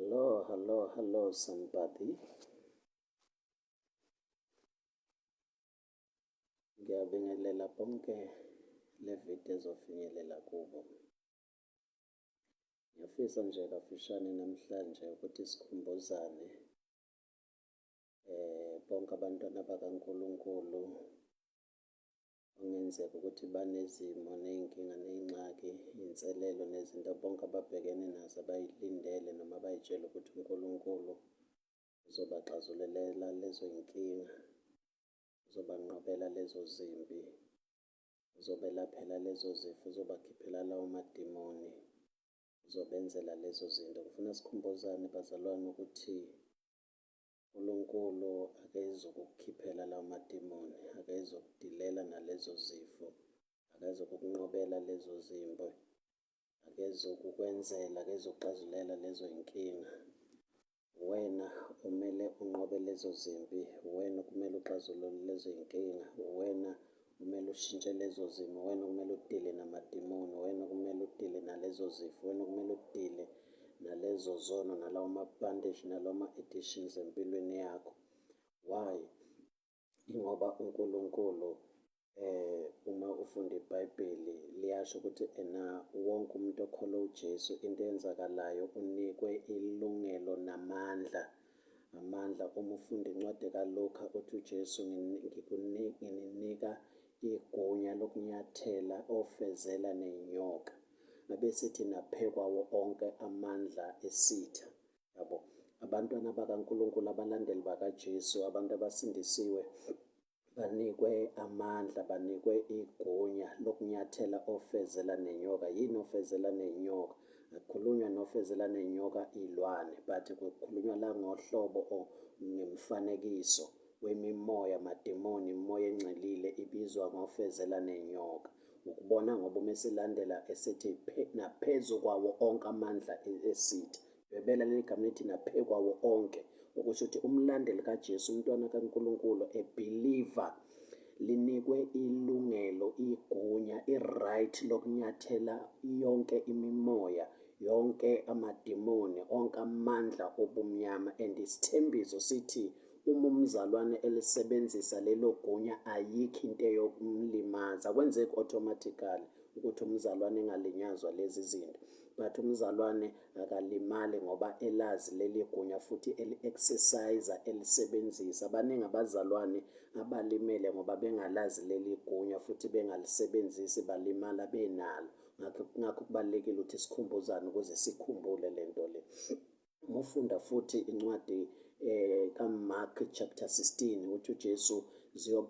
Hello, hello, hello, somebody. Ngiyabingelela bonke le video ezofinyelela kubo. Ngiyafisa nje kafushane namhlanje ukuthi sikhumbuzane bonke abantwana bakaNkulunkulu okungenzeka ukuthi banezimo ney'nkinga ney'ngxaki, iy'nselelo nezinto bonke ababhekene nazo abay'lindele noma abay'tshele ukuthi uNkulunkulu uzobaxazululela lezo y'nkinga, uzobanqobela lezo zimpi, uzobelaphela lezo zifo, uzobakhiphela lawo madimoni, uzobenzela lezo zinto. Ngifuna sikhumbuzane bazalwane ukuthi uNkulunkulu akezukukukhiphela lawo madimoni, akezukudilela nalezo zifo, akezukukunqobela lezo zimpi, akezukukwenzela, akezukuxazulela lezo y'nkinga. Uwena omele unqobe lezo zimpi, uwena okumele uxazulule lezo y'nkinga, uwena kumele ushintshe lezo zimo, uwena okumele udile namadimoni, uwena okumele udile nalezo zifo, uwena okumele udile nalezo zono nalawo ma-bandage nalawo ma-addictions empilweni yakho. Why? Ingoba uNkulunkulu uma ufunda iBhayibheli liyasho ukuthi ena wonke umuntu okholwa uJesu into eyenzakalayo unikwe ilungelo namandla amandla. Uma ufunda incwadi kaLuka uthi uJesu ngininika igunya lokunyathela ofezela nenyoka, abesithi naphekwawo onke amandla esitha. Yabo, abantwana bakaNkulunkulu, abalandeli bakaJesu, abantu abasindisiwe banikwe amandla, banikwe igunya lokunyathela ofezela nenyoka. Yini ofezela nenyoka? Akukhulunywa nofezela nenyoka iy'lwane, but kukhulunywa la ngohlobo or ngemfanekiso wemimoya, madimoni, imimoya engcelile ibizwa ngofezela nenyoka. Ukubona ngoba uma esilandela esithi naphezu kwawo onke amandla esitha. Dwebela leli gama lithi naphekwawo onke, okusho ukuthi umlandeli kaJesu, umntwana kaNkulunkulu, a believer, linikwe ilungelo, igunya, i-right lokunyathela yonke imimoya, yonke amadimoni, onke amandla obumnyama. And isithembiso sithi uma umzalwane elisebenzisa lelo gunya ayikho into eyokumlimaza. Akwenzeki automatically ukuthi umzalwane engalinyazwa lezi zinto, but umzalwane akalimali ngoba elazi leli gunya futhi eli-exercise elisebenzisa. Baningi abazalwane abalimele ngoba bengalazi leli gunya futhi bengalisebenzisi, balimala benalo. Ngakho kubalulekile ukuthi sikhumbuzane ukuze sikhumbule le nto le. Uma ufunda futhi incwadi kaMark chapter 16 uthi uJesu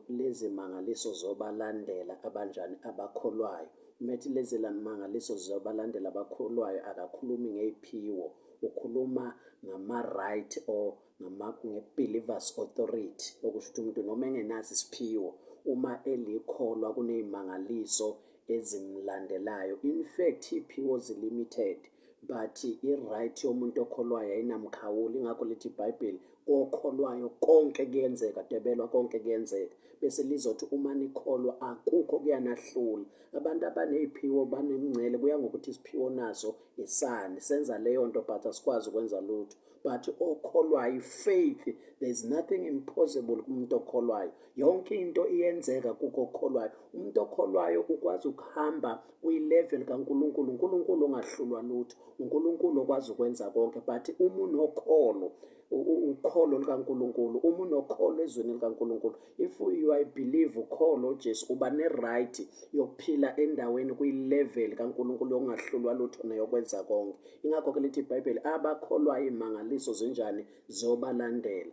lezi mangaliso zobalandela abanjani abakholwayo. Uma ethi lezi mangaliso zobalandela abakholwayo akakhulumi ngey'phiwo, ukhuluma ngama-right or nge-believers authority, okusho ukuthi umuntu noma engenaso isiphiwo uma elikholwa kuney'mangaliso ezimlandelayo. In fact iy'phiwo zi-limited, but i-right yomuntu okholwayo ayinamkhawulo. Ingakho lithi iBhayibheli kokholwayo konke kuyenzeka, dwebelwa konke kuyenzeka. Bese lizothi uma nikholwa akukho kuyanahlula. Abantu abaney'phiwo banemingcele, kuya ngokuthi isiphiwo naso isani, senza leyo nto but asikwazi ukwenza lutho. But okholwayo, faith, there is nothing impossible kumuntu okholwayo. Yonke into iyenzeka kukokholwayo. Umuntu okholwayo ukwazi ukuhamba kwi-level kaNkulunkulu, uNkulunkulu ongahlulwa lutho, uNkulunkulu okwazi ukwenza konke. But uma unokholo, ukholo lukaNkulunkulu, uma unokholo ezweni likaNkulunkulu, if you are believe ukholo uJesu, uba ne-right yokuphila endaweni kwi-level kaNkulunkulu yokungahlulwa lutho neyokwenza konke. Ingakho-ke lithi iBhayibheli abakholwayo iy'mangaliso zinjani zobalandela.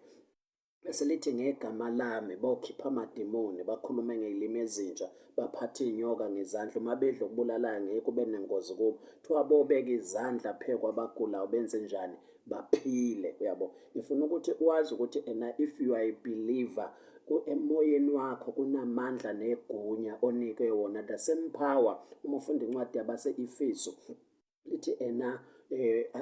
Bese lithi ngegama lami bokhipha amadimoni, bakhulume ngey'limi ezintsha, baphathe iy'nyoka ngezandla, uma bedla okubulalayo ngeke kube nengozi kubo. Kuthiwa bobeka izandla phezu kwabagulayo benze njani? Baphile. Uyabo? Ngifuna ukuthi wazi ukuthi ena if you are a believer, emoyeni wakho kunamandla negunya onikwe wona, the same power. Uma ufunda incwadi yabase-Efesu lithi ena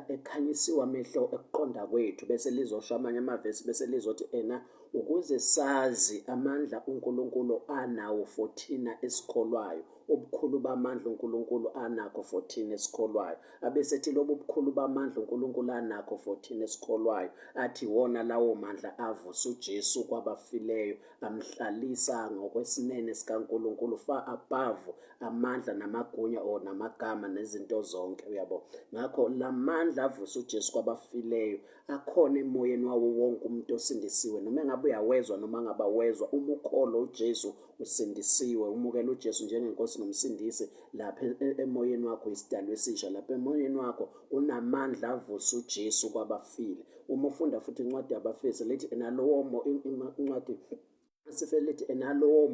ekhanyisiwe amehlo ekuqonda kwethu, bese lizosho amanye amavesi, bese lizothi ena ukuze sazi amandla uNkulunkulu anawo for thina esikholwayo, ubukhulu ubukhulu bamandla uNkulunkulu anakho for thina esikholwayo. Abesethi lobu bukhulu bamandla uNkulunkulu anakho for thina esikholwayo, athi wona lawo mandla avusa uJesu kwabafileyo, amhlalisa ngokwesinene sikaNkulunkulu, far above amandla namagunya or namagama nezinto zonke, uyabo. Ngakho lamandla avusa uJesu kwabafileyo akhona emoyeni wawo wonke umuntu osindisiwe, noma engabe uyawezwa noma angabawezwa. Uma ukholwa uJesu usindisiwe, umukela uJesu njengenkosi nomsindisi, lapha emoyeni wakho isidalwa esisha, lapha emoyeni wakho unamandla avusa uJesu kwabafile. Uma ufunda futhi incwadi yabaFeso lithi nalowo incwadi sife lithi enalowo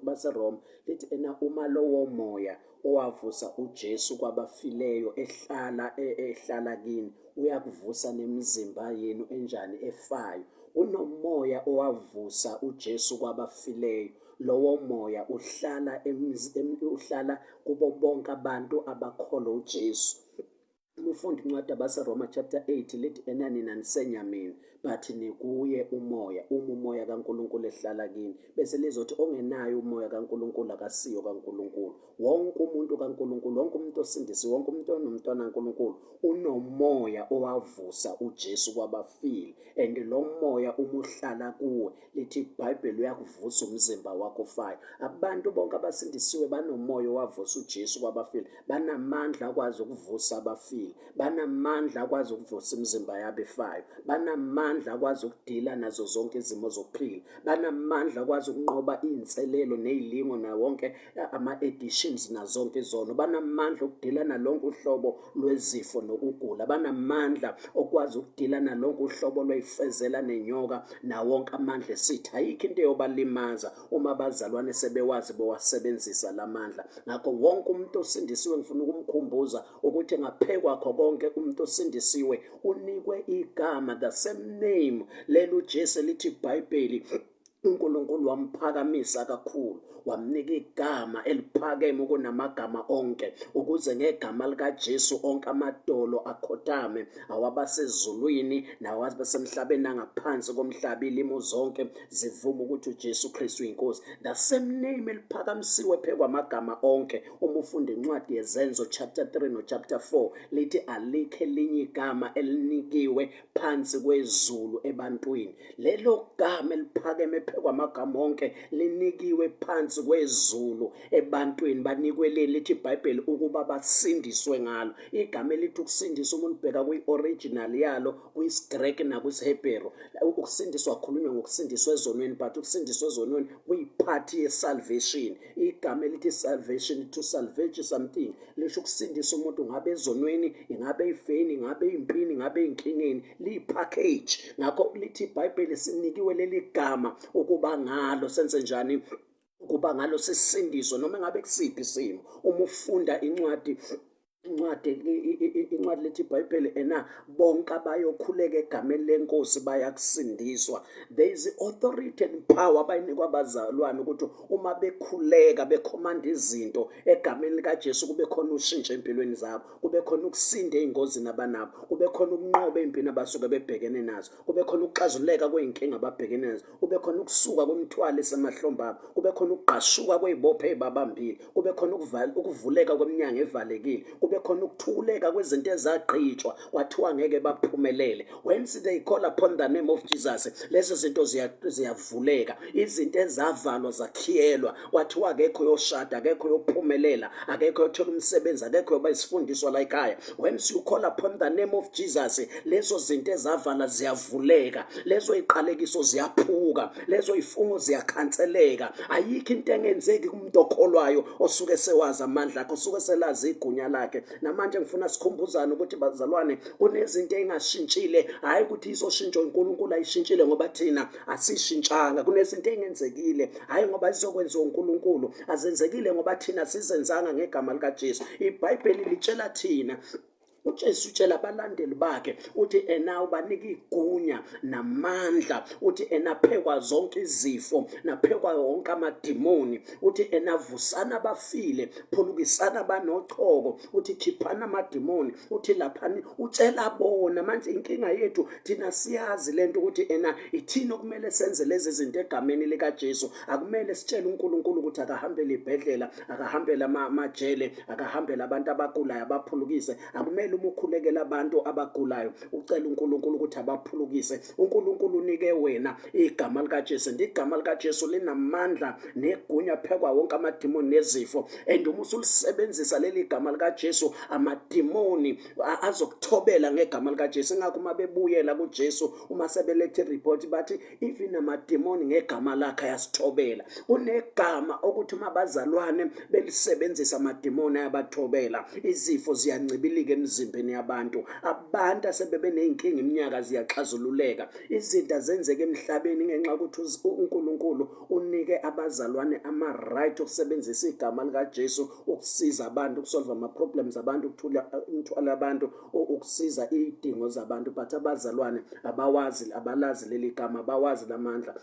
baseRoma lithi ena uma lowo moya owavusa uJesu kwabafileyo ehlala ehlala kini, uyakuvusa nemizimba yenu enjani efayo. Unomoya owavusa uJesu kwabafileyo, lowo moya uhlala uhlala kubo bonke abantu abakholwa uJesu. Uma ufunda incwadi yabaseRoma chapter 8 lithi ena nina nisenyameni but nikuye umoya, uma umoya kaNkulunkulu ehlala kini. Bese lizothi ongenayo umoya kaNkulunkulu akasiyo kaNkulunkulu. Wonke umuntu kaNkulunkulu, wonke umuntu osindisiwe, wonke umuntu onomntwana kaNkulunkulu unomoya owavusa uJesu kwabafile, and lo moya uma uhlala kuwe, lithi iBhayibheli, uyakuvusa umzimba wakho ofayo. Abantu bonke abasindisiwe banomoya owavusa uJesu kwabafile, banamandla akwazi ukuvusa abafile, banamandla akwazi ukuvusa imizimba yabo efayo, banamandla akwazi ukudila nazo zonke izimo zokuphila, banamandla akwazi ukunqoba iy'nselelo ney'lingo nawonke ama-editions nazonke izono, banamandla okudila nalonke uhlobo lwezifo nokugula, banamandla okwazi ukudila nalonke uhlobo lwey'fezela nenyoka nawonke amandla esitha. Ayikho into eyobalimaza uma abazalwane sebewazi bewasebenzisa lamandla. Ngakho wonke umuntu osindisiwe ngifuna ukumkhumbuza ukuthi ngaphekwakho konke umuntu osindisiwe unikwe igama, the same name lelo uJesu elithi iBhayibheli uNkulunkulu wamphakamisa kakhulu, wamnika igama eliphakeme kunamagama onke, ukuze ngegama likaJesu onke amadolo akhothame, awabasezulwini nawabasemhlabeni nangaphansi komhlaba, ilimi zonke zivume ukuthi uJesu Kristu uyinkosi. The same name eliphakamisiwe phekwamagama onke. Uma ufunda incwadi yeZenzo chapter 3 no chapter 4 lithi alikho elinye igama elinikiwe phansi kwezulu ebantwini. Lelo gama eliphakeme phekwamagama onke linikiwe phansi kwezulu ebantwini, banikwe leli lithi iBhayibheli ukuba basindiswe ngalo. Igama elithi ukusindisa, umuntu ubheka kwi-original yalo kwisiGreki nakwisiHebheru, ukusindiswa kukhulunywa ngokusindiswa ezonweni, but ukusindiswa ezonweni kuyiphathi ye-salvation. Igama elithi salvation, to salvage something, lisho ukusindisa umuntu, ngabe ezonweni, ingabe ey'feni, ingabe ey'mpini, ingabe ey'nkingeni, liyi-package. Ngakho lithi iBhayibheli sinikiwe leli gama ukuba ngalo senze njani, ukuba ngalo sisindiswe noma ngabe kusiphi isimo. Uma ufunda incwadi incwadi incwadi lethi iBhayibheli ena bonke abayokhuleka egameni lenkosi bayakusindiswa. There is authority and power abayinikwa abazalwane ukuthi uma bekhuleka bekhomanda izinto egameni likaJesu kube khona ushintsho empilweni zabo, kube khona ukusinda ey'ngozini abanabo, kube khona ukunqoba ey'mpini abasuke bebhekene nazo, kube khona ukuxazululeka kwey'nkinga ababhekene nazo, kube khona ukusuka kwemithwalo esemahlombe abo, kube khona ukugqashuka kwey'bopho ey'babambile, kube khona ukuvuleka kweminyango evalekile, kube khona ukuthukuleka kwezinto ezagqitshwa kwathiwa ngeke baphumelele. Once they call upon the name of Jesus, lezo zinto ziyavuleka. Izinto ezavalwa zakhiyelwa kwathiwa akekho yoshada, akekho yophumelela, akekho yothola umsebenzi, akekho yoba isifundiswa la ekhaya. Once you call upon the name of Jesus, lezo zinto ezavala ziyavuleka, lezo iqalekiso ziyaphuka, lezo ifungo ziyakhanseleka. Ayikho into engenzeki kumuntu okholwayo osuke sewazi amandla akhe, osuke selazi igunya lakhe. Namanje ngifuna sikhumbuzane ukuthi bazalwane, kunezinto engashintshile, hayi ukuthi izoshintshwa uNkulunkulu, ayishintshile ngoba thina asishintshanga. Kunezinto engenzekile, hayi ngoba izokwenziwa uNkulunkulu, azenzekile ngoba thina sizenzanga ngegama likaJesu. IBhayibheli litshela thina UJesu utshela abalandeli bakhe uthi ena ubanika igunya namandla, uthi ena phekwa zonke izifo naphekwa wonke amadimoni, uthi ena vusana abafile, phulukisana abanochoko, uthi khiphana amadimoni, uthi laphani. Utshela bona manje inkinga yethu thina siyazi lento ukuthi ena ithina okumele senze lezi zinto egameni likaJesu. Akumele sitshele uNkulunkulu ukuthi akahambele ibhedlela, akahambele amajele, akahambele abantu abagulayo abaphulukise. Akumele uma ukhulekela abantu abagulayo ucela uNkulunkulu ukuthi abaphulukise. uNkulunkulu unike wena igama likaJesu, and igama likaJesu linamandla negunya phekwa wonke amadimoni nezifo. And uma usulisebenzisa leli gama likaJesu, amadimoni azokuthobela ngegama likaJesu. Ingakho uma bebuyela kuJesu, uma sebelethe report bathi even amadimoni ngegama lakhe ayasithobela. Kunegama okuthi uma abazalwane belisebenzisa amadimoni ayabathobela, izifo ziyancibilika emizimbeni yabantu, abantu asebebe ney'nkinga iminyaka ziyaxazululeka. Izinto azenzeka emhlabeni ngenxa yokuthi uNkulunkulu unike abazalwane ama-right okusebenzisa igama likaJesu ukusiza abantu, ukusolve ama-problems abantu, ukuthula imithwalo yabantu, ukusiza iy'dingo zabantu. But abazalwane abawazi, abalazi leli gama, abawazi lamandla.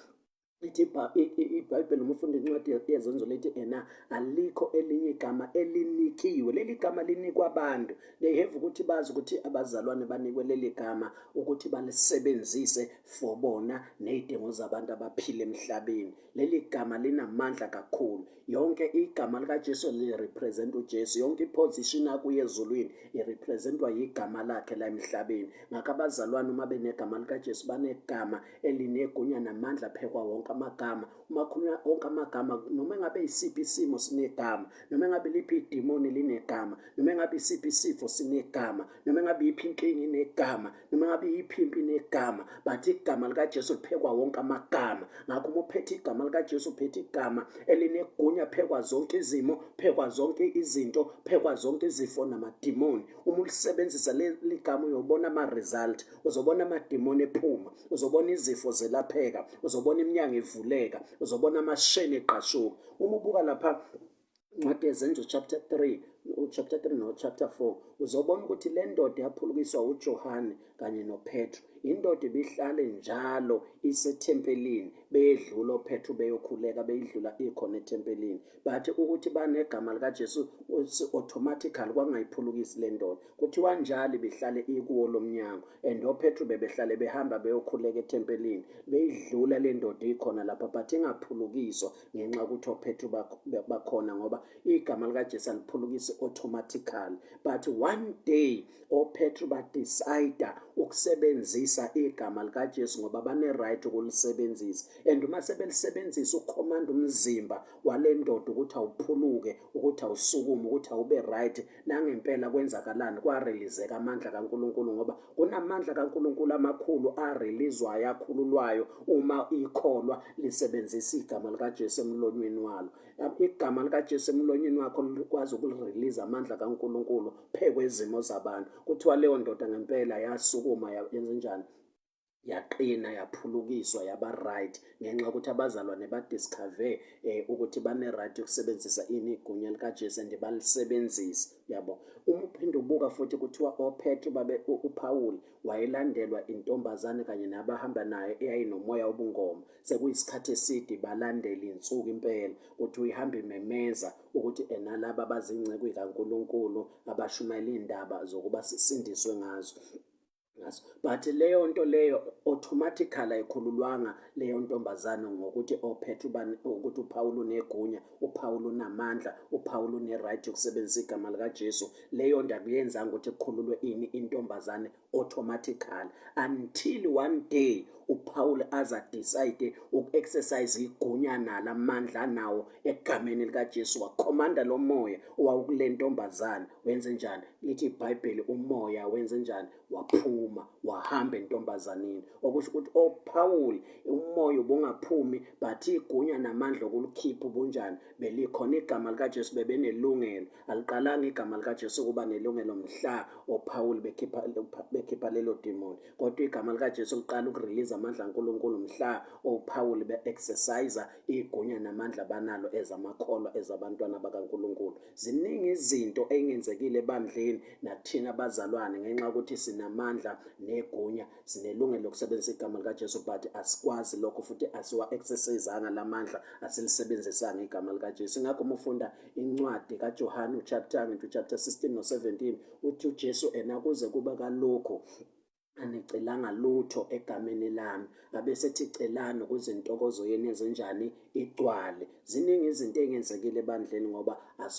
Ithi iBhayibheli uma ufunda incwadi yeZenzo lithi ena alikho elinye igama elinikiwe. Leli gama linikwa abantu. They have ukuthi bazi ukuthi abazalwane banikwe leli gama ukuthi balisebenzise for bona ney'dingo zabantu abaphila emhlabeni. Leli gama linamandla kakhulu. Yonke igama likaJesu lirepresent uJesu. Yonke iposition akuye ezulwini irepresentwa yigama lakhe la emhlabeni. Ngakho abazalwane uma benegama likaJesu banegama elinegunya namandla phekwa wonke amagama. Uma khulunywa wonke amagama, noma engabe isiphi isimo sinegama, noma engabe liphi idimoni linegama, noma engabe isiphi isifo sinegama, noma engabe iyiphi inkinga inegama, noma engabe iyiphi impi inegama, but igama likaJesu liphekwa wonke amagama. Ngakho uma uphethe igama likaJesu uphethe igama elinegunya phekwa zonke izimo, phekwa zonke izinto, phekwa zonke izifo namadimoni. Uma ulisebenzisa leli gama uyobona ama-result, uzobona amadimoni ephuma, uzobona izifo zelapheka, uzobona iminyango ivuleka, uzobona amasheni eqashuka. Uma ubuka lapha incwadi yeZenzo chapter 3, chapter 3 no chapter 4, uzobona ukuthi le ndoda yaphulukiswa uJohane kanye noPetru. Indoda ibihlale njalo isethempelini, beyedlula oPetru beyokhuleka, beyidlula ikhona ethempelini. But ukuthi banegama likaJesu automatically kwangayiphulukisi le ndoda. Kuthiwa njalo ibihlale ikuwo lo mnyango, and oPetru bebehlale behamba beyokhuleka ethempelini, beyidlula le ndoda ikhona lapha, but ingaphulukiswa ngenxa yokuthi oPetru bakhona, ngoba igama likaJesu aliphulukisi automatically. But one day oPetru badecide ukusebenzisa igama likaJesu ngoba bane-right ukulisebenzisa. And uma sebelisebenzisa ukukhomanda umzimba wale ndoda ukuthi awuphuluke, ukuthi awusukume, ukuthi awube right, nangempela kwenzakalani? Kwarelizeka amandla kaNkulunkulu, ngoba kunamandla kaNkulunkulu amakhulu arelizwayo, akhululwayo uma ikholwa lisebenzisa igama likaJesu emlonyweni walo. Igama likaJesu emlonyeni wakho likwazi ukulirelease amandla kaNkulunkulu phekwezimo zabantu. Kuthiwa leyo ndoda ngempela yasukuma, yenze njani? Yaqina, yaphulukiswa, yaba right, ngenxa yokuthi abazalwane badiscover ukuthi bane-right yokusebenzisa ini? Igunya likaJesu, and balisebenzisa, yabo. Uma uphinde ubuka futhi kuthiwa oPetru babe uPaul wayelandelwa intombazane kanye nabahamba naye eyayinomoya wobungoma. Sekuyisikhathi eside balandela insuku impela, ukuthi uyihamba imemeza ukuthi enalaba bazinceku kaNkulunkulu abashumayela iy'ndaba zokuba sisindiswe ngazo. But leyo nto leyo automatically ayikhululwanga leyo ntombazane ngokuthi oPetru ukuthi uPaul unegunya, uPaul unamandla, uPaul une-right yokusebenzisa igama likaJesu. Leyo nto akuyenzanga ukuthi kukhululwe ini? Intombazane automatically, until one day uPaul aza decide uku-exercise igunya nalo amandla anawo egameni likaJesu, wakhomanda lo moya owawukule ntombazane. Wenze njani? Lithi iBhayibheli umoya wenze njani? Waphuma wahamba entombazaneni. Okusho ukuthi oPaul umoya ubungaphumi, but igunya namandla okulikhipha ubunjani? Belikhona igama likaJesu, bebenelungelo. Aliqalanga igama likaJesu ukuba nelungelo mhla oPaul bekhipha lelo demon, kodwa igama likaJesu liqala ukurelease amandla kaNkulunkulu mhla oPaul be-exercise igunya namandla banalo ezamakholwa, ezabantwana bakaNkulunkulu. Ziningi izinto ey'ngenzekile ebandleni. ebandleni nakuthina abazalwane, ngenxa yokuthi sinamandla negunya, sinelungelo lokusebenzisa igama likaJesu, but asikwazi lokho futhi asiwa-exercisanga la mandla, asilisebenzisanga igama likaJesu. Ingakho uma ufunda incwadi kaJohane uchapter, ngithi uchapter 16 no-17, uthi uJesu ena kuze kube kalokhu anicelanga lutho egameni lami, abesethi celani ukuze intokozo yenu yenzenjani? Igcwale. Ziningi izinto ey'ngenzekile ebandleni ngoba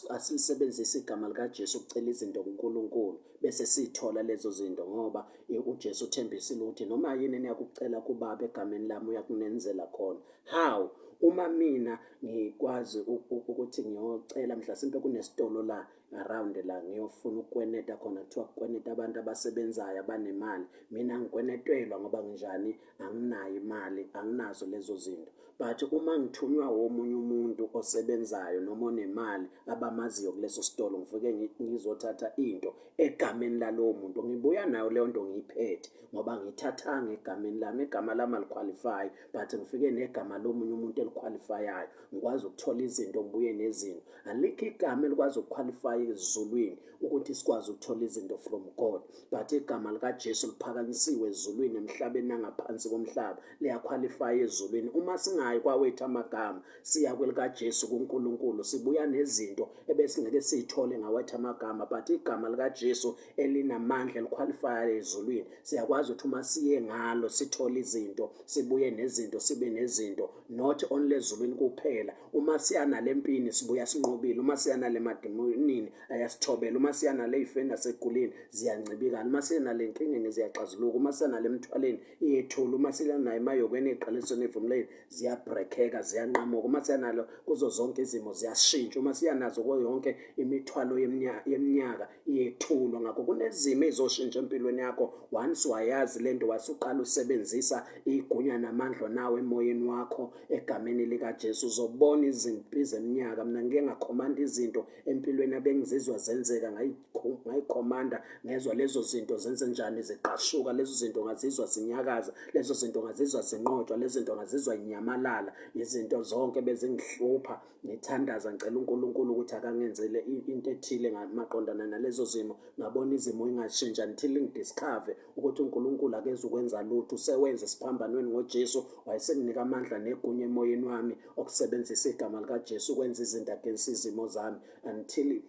asilisebenzisi igama likaJesu ukucela izinto kuNkulunkulu bese sithola lezo zinto, ngoba uJesu uthembisile ukuthi noma yini eniyakucela kuBaba egameni lami uyakunenzela khona. How? Uma mina ngikwazi ukuthi ngiyocela mhlasimpe kunesitolo la around la, ngiyofuna ukukweneta khona, kuthiwa kukweneta abantu abasebenzayo abanemali, mina ngikwenetelwa ngoba nginjani? Anginayo imali, anginazo lezo zinto. But uma ngithunywa womunye umuntu osebenzayo noma onemali abamaziyo kuleso sitolo, ngifike ngizothatha into egameni lalowo muntu, ngibuya nayo leyo nto ngiyiphethe ngoba ngiyithathanga egameni lami. Igama lami aliqualify, but ngifike negama lomunye umuntu eliqualifyayo, ngikwazi ukuthola izinto, ngibuye nezinto. Alikho igama elikwazi ukuqualify ezulwini ukuthi sikwazi ukuthola izinto from God, but igama likaJesu liphakanyisiwe ezulwini, emhlabeni nangaphansi komhlaba, liyaqualify ezulwini. Uma singayi kwawethu amagama, siya kwelikaJesu kuNkulunkulu, sibuya nezinto ebesingeke siyithole ngawethu amagama, but igama likaJesu elinamandla eliqualify ezulwini, siyakwazi ukuthi uma siye ngalo sithole izinto, sibuye nezinto, sibe nezinto, not only ezulwini kuphela. Uma siya nale mpini, sibuya sinqobile. Uma siya nale madimonini, ayasithobela. Uma siya nale yifeni nasegulini, ziyancibikana. Uma siya nale nkingeni, ziyaxazuluka. Uma siya nale mthwaleni, iyethula. Uma siya nayo emayokweni, ey'qalisweni, ey'vumuleni, ziyabrekheka, ziyanqamuka. Uma siya nalo kuzo zonke izimo, ziyashintsha. Uma siya nazo kuyo yonke imithwalo yeminyaka, iyethulwa. Ngakho kunezimo ey'zoshintsha empilweni yakho once wayazi lento, wasuqala usebenzisa igunya namandla onawo emoyeni wakho egameni likaJesu. Uzobona izimpi zeminyaka. Mina ngike ngakhomanda izinto empilweni abengizizwa zenzeka, ngayikhomanda, ngezwa lezo zinto zenze njani? Ziqashuka. Lezo zinto ngazizwa zinyakaza, lezo zinto ngazizwa zinqotshwa, lezo zinto ngazizwa inyamalala, izinto zonke bezingihlupha. Ngithandaza ngicela uNkulunkulu ukuthi akangenzele into ethile maqondana nalezo zimo, ngabona izimo ingashintsha until ngidiscover ukuthi uNkulunkulu akezukwenza lutho, usewenze esiphambanweni ngoJesu, wayesenginika amandla negunya emoyeni wami okusebenzisa igama likaJesu ukwenza izinto against izimo zami. Until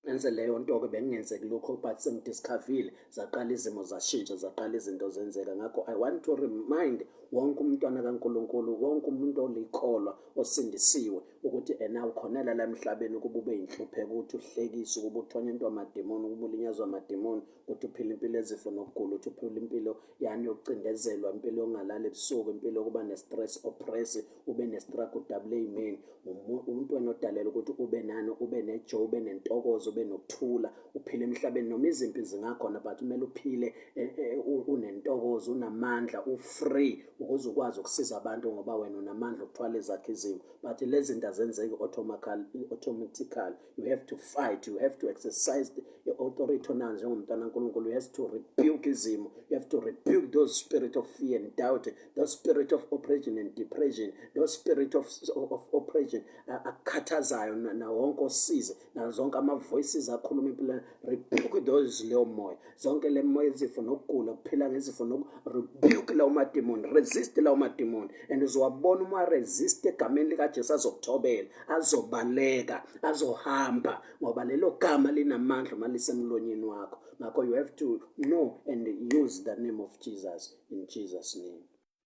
enze leyo nto-ke, bekungenzeki lokho, but sengidiscoverile, zaqala izimo zashintsha, zaqala izinto zenzeka. Ngakho I want to remind wonke umntwana kaNkulunkulu, wonke umuntu olikholwa osindisiwe, ukuthi ena ukhonela la emhlabeni ukuba ube yinhlupheko, ukuthi uhlekise, ukuba uthonye into amademoni, ukuba ulinyazwe amademoni, ukuthi uphile impilo ezifo nokugula, ukuthi uphile impilo yani yokucindezelwa, impilo yokungalali ebusuku, impilo yokuba ne-stress, oppress, ube ne-struggle, udabule ey'meni. Umuntu wena odalela ukuthi ube nani? Ube nejoy, ube nentokozo, ube nokuthula, uphile emhlabeni noma izimpi zingakhona, but kumele uphile unentokozo, unamandla, u-free, ukuze ukwazi ukusiza abantu, ngoba wena unamandla okuthwala ezakhe izimo. But lezi zinto azenzeki automatically. You have to fight, you have to exercise the authority onayo njengomntwana kaNkulunkulu. You have to rebuke izimo, you have to rebuke those spirit of fear and doubt, those spirit of oppression and depression, those spirit of oppression akukhathazayo, na wonke osize nazo zonke ama-voices akhuluma empilweni. Rebuke those, leyo moya zonke, le moya ezifo nokugula, kuphila ngezifo, rebuke lawo mademoni, resist lawo mademoni, and uzowabona uma resist egameni likaJesu, azokuthobela, azobaleka, azohamba, ngoba lelo gama linamandla uma lisemlonyeni wakho. Ngakho you have to know and use the name of Jesus, in Jesus' name.